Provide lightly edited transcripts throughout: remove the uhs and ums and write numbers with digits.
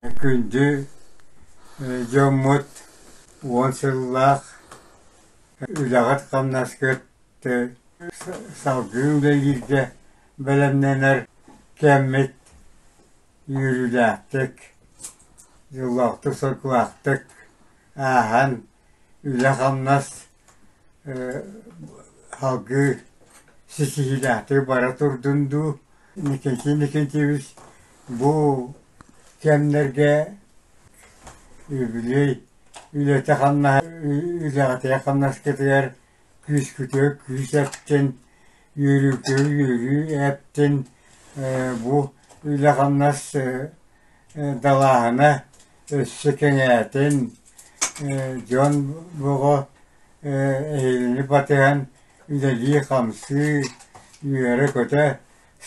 Күндү дьоммут уон сыллаах үлэҕит-хамнаскыт салгыы үлэлииргэ бэлэмнэнэр кэммит үөрүүлээхтик, дьоллоохтук-соргулаахтык ааһан үлэ-хамнас салгыы ситиһиилээхтик бара турдун дуу. Никитин Никитич бу кэмнэргэ үбүлүөй үлэтэ-хамнаһа үлэҕитигэр-хамнаскытыгар күүскүтүгэр күүс эптин, үөрүүгүтүгэр үөрүү эптин, бу үлэ-хамнас далааһына өссө кэҥээтин, дьон бөҕө эһигини батыһан үлэлии-хамсыы, үөрэ-көтө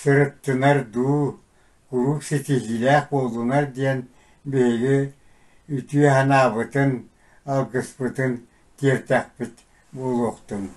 сырыттынар дуу, куруук ситиһиилээх буоллунар диэн биһиги үтүө санаабытын, алгыспытын тиэртэхпит буолуохтун.